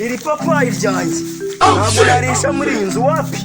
Iri papayi ryanjye ntabwo narisha muri iyi nzu, wapi.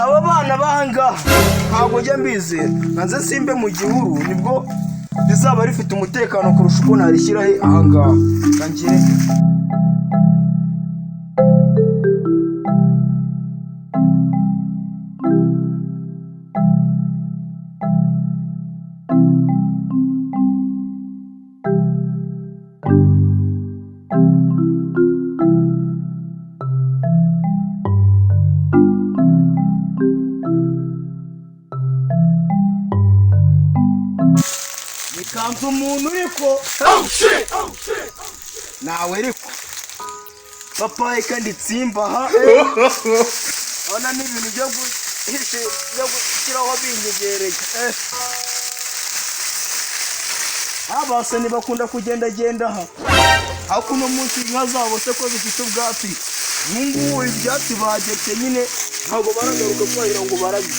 Aba bana b'ahangaha ntabwo njya mbizera. Nkanze simbe mu gihuru, nibwo rizaba rifite umutekano kurusha uko narishyira he ahangaha. Ngire nikanze umuntu uriko nawe, ariko papayi kandi tsimbaha urabona ni ibintu byo guhisha, byo gushyiraho binyegereye. Abasani bakunda kugendagenda aha, ariko uno munsi inka zabo se ko zifite ubwatsi? Ubu ngubu ibyatsi bagetse nyine, ntabwo baragaruka kwahira ngo barabye.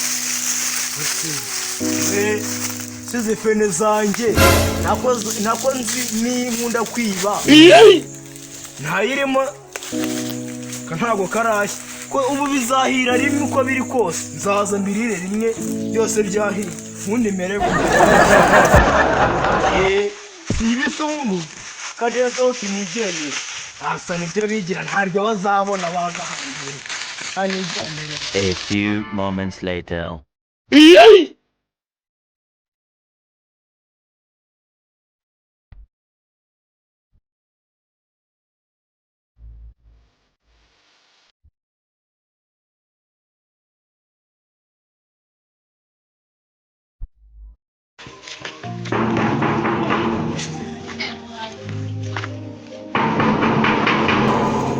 Size fene zanjye nako nzi n'inkunda kwiba ntayirimo, ntabwo karashya ko ubu bizahira rimwe. Uko biri kose nzaza mbirire rimwe byose byahiye, ubundi mererwe. Si ibisumbu kagera zose nigendere. Asa nibyo bigira, ntaryo bazabona bazahangira nigendere. A few moments later.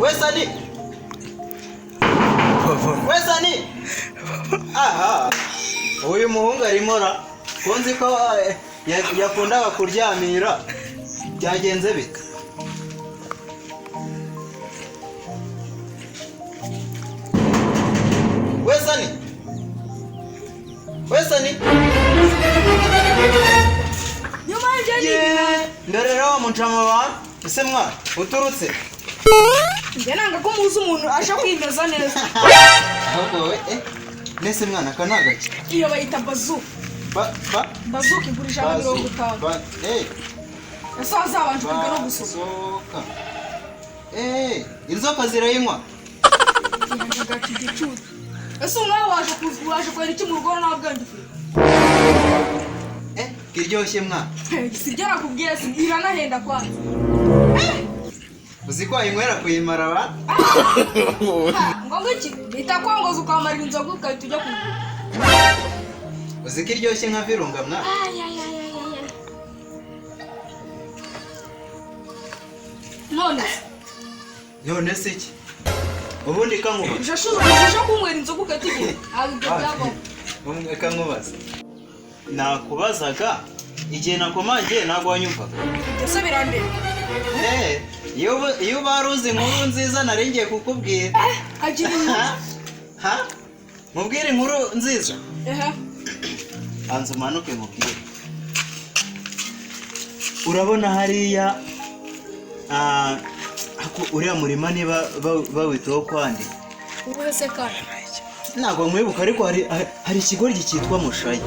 Wesani! Wesani! Aha! Uyu muhungu arimo ra! Ko nzi ko yakundaga kuryamira. Byagenze bite? Wesani! Wesani! Nyuma y'ibyo ni Ye! Ndorera wa mucama wa ese mwana uturutse. Njye nanga ko muzi umuntu aje kwimeza neza. Ahubwo wowe nese mwana, aka ni agake? Iyo bayita bazuka. Ba ba Bazuka igura 150. Ba Ese wazabanje kwiga no gusoma? Bazoka. Inzoka zirayinywa. Gaca igicucu. Ese umwana waje waje kwera iki mu rugo nta bwenge ufite? Kiryoshye mwana. Si ibyo nakubwiye, si iranahenda kwanza. Uzi ko wayinywera kuyimara ba? Ha, ngo iki bita kongoza ukamarira inzoga ugahita ujya kugura. Uzi ko iryoshye nka virunga mwana. None se None se iki? Ubundi kankubaza. uje kunywera inzoga ugahita ugenda, ntabwo ibyo byabaho. Umwe kankubaza. Nakubazaga igihe nakomangiye ntabwo wanyumvaga. Ibyo se birandeba? Iyo uba wari uzi inkuru nziza nari ngiye kukubwira. Kagira inkuru. Ha? Ha? Mubwire inkuru nziza. Ehe. Banza umanuke nkubwire. Urabona hariya uriya murima niba bawitaho kwande. Ubuhe se kandi? Ntabwo nkwibuka, ariko hari ikigoryi cyitwa Mushayi.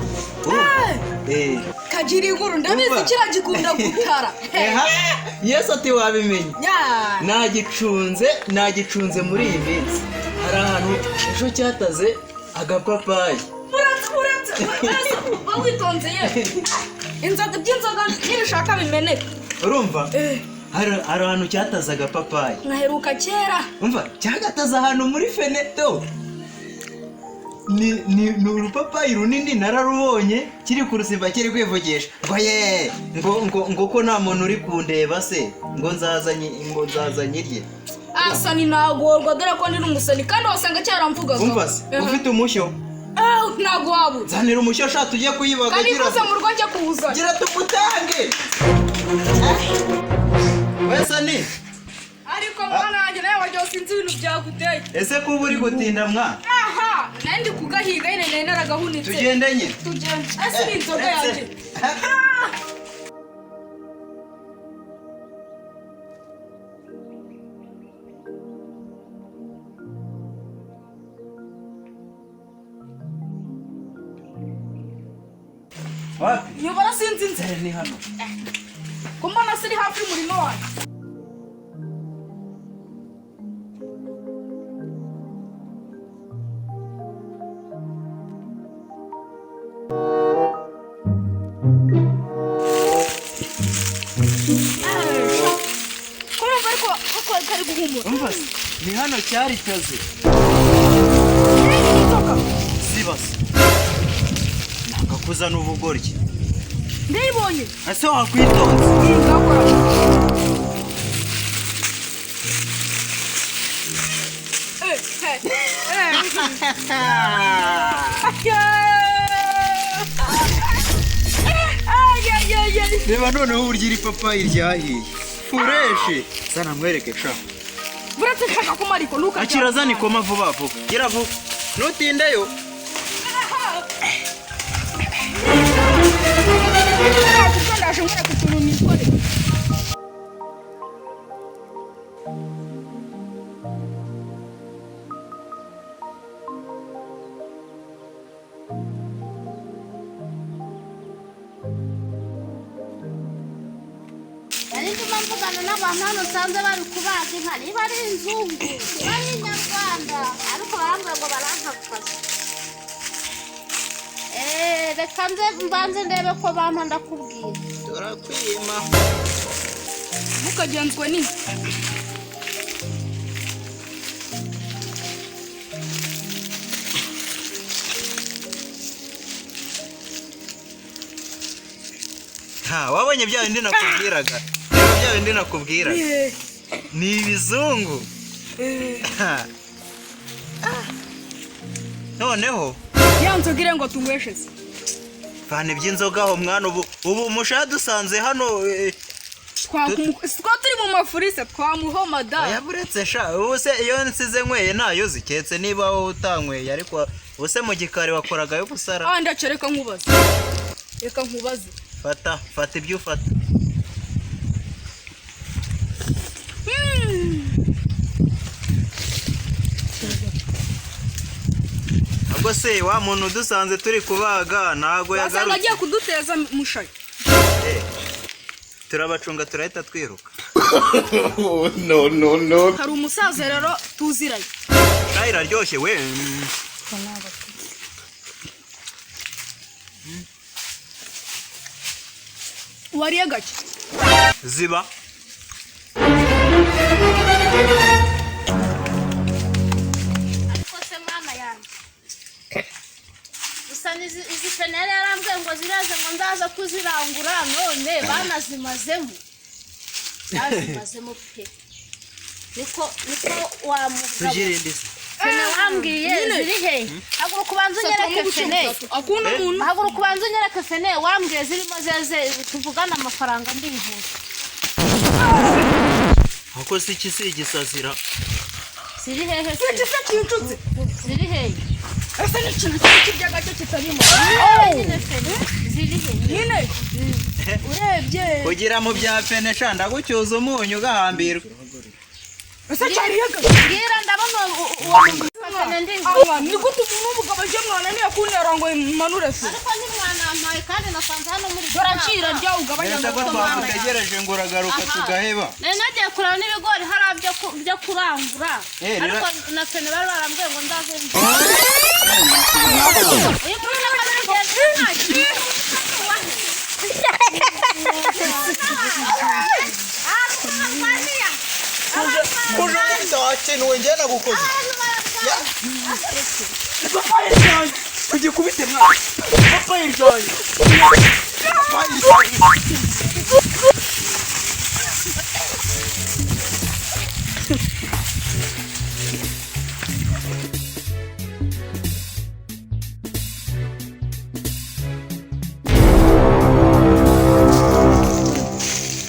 Kagira inkuru, ndabizi. Umva. Kiriya gikunda gutara. Eha, Yesu ati wabimenye. Nya. Nagicunze muri iyi minsi. Hari ahantu ejo cyataze agapapayi. Uretse uretse uretse, uba witonze ye. Inzoga, iby'inzoga nibishaka bimeneke. Urumva? Hari ahantu cyataze agapapayi. Nkaheruka kera. Umva, cyagataze ahantu muri feneto. Ni urupapayi runini, nararubonye kiri kurusimba kiri kwivugisha ngo ye ngo ko nta muntu uri kundeba se, ngo nzaza nyirye. Asa ni nagorwa, dore ko ndi n'umusani kandi wasanga cyaramvugaga. Umva se, ufite umushyo? Ntabwo wabura. Nzanira umushyo sha, tujye kuyibaga. Kandi gira ikuze mu rugo njye kuwuzana. Gira tumutange wese ni Ariko mwana wanjye, nawe wagira sinzi ibintu byaguteye. Ese kuba uri gutinda mwa? Aha nari ndi kugahiga nyine, nari naragahunitse. Tugende nyine. Tugende. Ese ni inzoga Ese. yanjye? Wapi? Nyobora, sinzi inzira. Ni hano. Ko mbona siri hafi y'umurima wanjye? Ko numva ariko ko kari guhumura. Umva se, ni hano cyari cyaze. Inzoka. Zibase. Nakakuzana ubugoryi. Ndayibonye. Ese wakwitonze? Iyi ngakora. Eh, eh, eh. Ay, ay, ay, ay. Reba noneho uburyo iri papayi ryahiye. Fresh. Zana nkwereke sha. Buretse nshaka ko mariko ntukajya. Akira, zana ikoma vuba vuba. Gira vuba. Nutindeyo. Kuko ndaje nkwereka utuntu nikoreye. Nari ndimo mvugana n'abantu hano usanze bari kubaga inka, niba ari inzungu, niba ari inyarwanda, ariko barambwira ngo barankafasha. Reka nze mbanze ndebe ko bampa, ndakubwira. Turakwima. Ntukagenzwe n'inda. Ha, wabonye bya bindi nakubwiraga. Reba bya bindi nakubwiraga. Ni ibizungu. Ha. Noneho Ya nzoga ire ngo tunywesheze. vana iby'inzoga aho mwana, ubu umushaha dusanze hano. Twa turi mu mafurise twamuhoma da. Oya, buretse sha, ubu se iyo nsize nyweye ntayo ziketse niba wowe utanyweye, ariko ubu se mu gikari wakoragayo gusara? Ah, ndaca, reka nkubaze. Reka nkubaze. Fata, fata ibyo ufata. Ubwo se wa muntu dusanze turi kubaga ntago Wasanga yagarutse? agiye kuduteza mushayi. Turabacunga, turahita twiruka. No, no, no. Hari umusaza rero tuziranye. Shayi iraryoshye we. Wariye gake. Ziba. Ariko se mwana yanjye, gusa izi feneri yarambwiye ngo ziraze, ngo ndaza kuzirangura, none banazimazemo, bazimazemo pe. Niko niko wa mugabo. Tugirinde se. Fene wambwiye Nyine. ziri he? Haguruka ubanze unyereke fene. Akunda umuntu. Haguruka ubanze unyereke fene wambwiye zirimo zeze, tuvugane amafaranga ndihuta. Ako si iki, si igisazira? Ziri hehe se? Iki se kinshutse? Ziri hehe? Ese ni ikintu kirya gake kitarimo? Nyine fene ziri hehe? Nyine. Urebye. Kugira mu bya fene sha, ndagucyuza umunyu ugahambirwa. Ese cyariye gake? Mbwira, ndabona uwo mugabo fene ndihuta. Aba ni gute umuntu w'umugabo aje mwananiye kuntera ngo manure se? Ariko ntimwanampaye kandi nasanze hano muri Dore akira rya ugabanya. Neza ko twagutegereje ngo uragaruka Aha. tugaheba. Nari nagiye kureba n'ibigori hari byo kurangura, Eh, ariko na fene bari barambwiye ngo ndaze. Uyu muntu akaba Kuje wakenuwe njye nagukoze. Ipapayi ryanjye tugikubite mwana. Ipapayi ryanjye. Ipapayi ryanjye.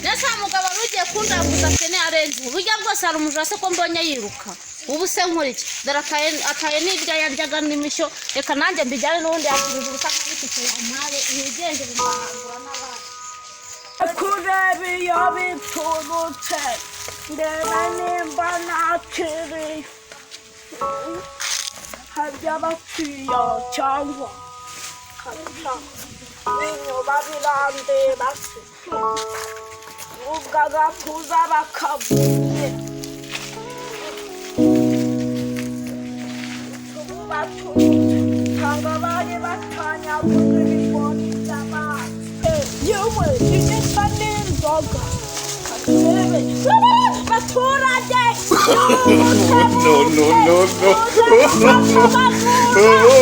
Mbese wa mugabo wari ugiye kundambuza fene arenze burya bwose hari umujura se ko mbonye yiruka? Ubu se nkora iki? Dore akaye n'ibyo yaryaga n'imishyo, reka nanjye mbijyane, n'ubundi yasubiza ubusa nk'abifite yampaye, nigendere mbahangura n'abandi. Kureba iyo biturutse, ndeba nimba ntakiri harya abakiriya cyangwa kabisa. Inyuma birandeba se. Ubwo agatuza bakavuye. Cyangwa bari batanyaguza ibigori by'abandi. Yewe, igisa n'inzoga. Katurebe. Baturage! No, no, no, no. Baturage!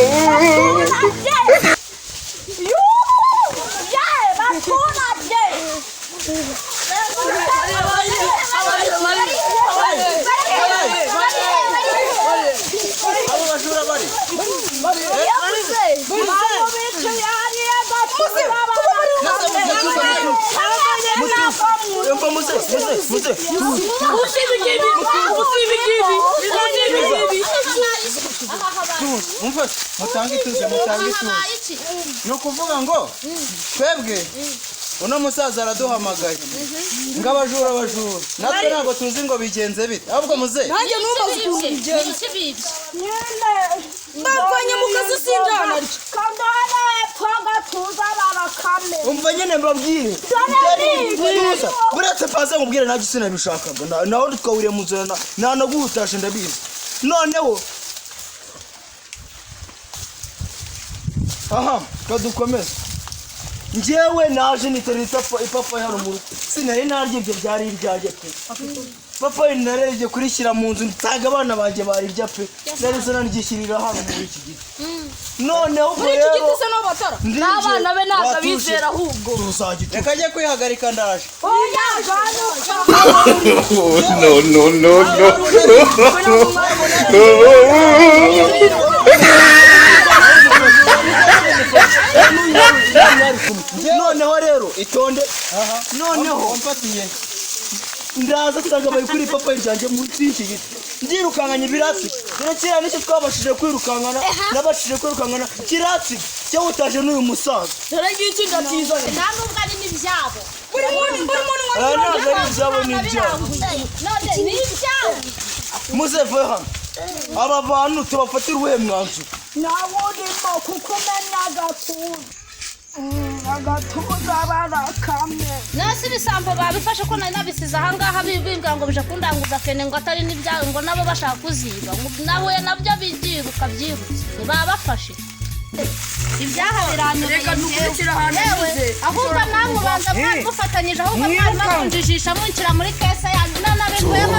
Yuuu! Baturage! Abo bajura bari Umva muze muze muze Umva, mutange ituze, mutange ituze. Ni ukuvuga ngo twebwe uno musaza araduhamagaye ngo abajura abajura, natwe ntabwo tuzi ngo bigenze bite, ahubwo muze Nanjye ntubaze ukuntu bigenze. Bavanye mu kazi sindanarya. Umva nyine mbabwire. Tuza. Buretse paze nkubwire, nanjye sinabishakaga. Naho twahuriye mu nzira, nanaguhutashe ndabizi. Noneho aha kadukomeze. Njyewe naje niterura ipapayi hano mu rugo, sinari narya, ibyo byari ibyanjye pe. Papayi narebye kurishyira mu nzu, nsanga abana banjye barirya pe. Nahise naryishyirira hano muri iki giti. Noneho ubwo Muri iki rero giti se niho batara. N'abana be ntabwo abizera ahubwo. tuzajya Reka ajye kwihagarika, ndaje. No, no, no, no. Noneho rero itonde. Noneho Wamfatiye. Ndaza nsanga bari kuri ipapayi ryanjye munsi y'iki giti, ndirukankanye ibiratsi. Dore kiriya nicyo twabashije kwirukankana, nabashije kwirukankana kiratsi cyawutaje n'uyu musaza. Dore ngiki ndakizanye. Nta nubwo ari n'ibyabo. Buri muntu buri muntu Aya ntabwo ari ibyabo, ni ibyabo. None ni ibyabo. Muzevuye hano, aba bantu tubafatire uwuhe mwanzuro? Nawe urimo kuko umenya agatuza. Agatuza barakamye. Nasi ibisambo babifashe ko nari nabisize ahangaha, bimbwira ngo bije kundanguza fene, ngo atari n'ibyawe, ngo nabo bashaka kuziba. Ngo nahuye nabyo bibyiruka byirutse, babafashe ibyaha biranyobeye. Reka dukurikire ahantu Yewe, unyuze. ahubwo namwe ubanza mwari mufatanyije, ahubwo mwari mukunjijisha munshyira muri kese yanyu nanabivuyemo.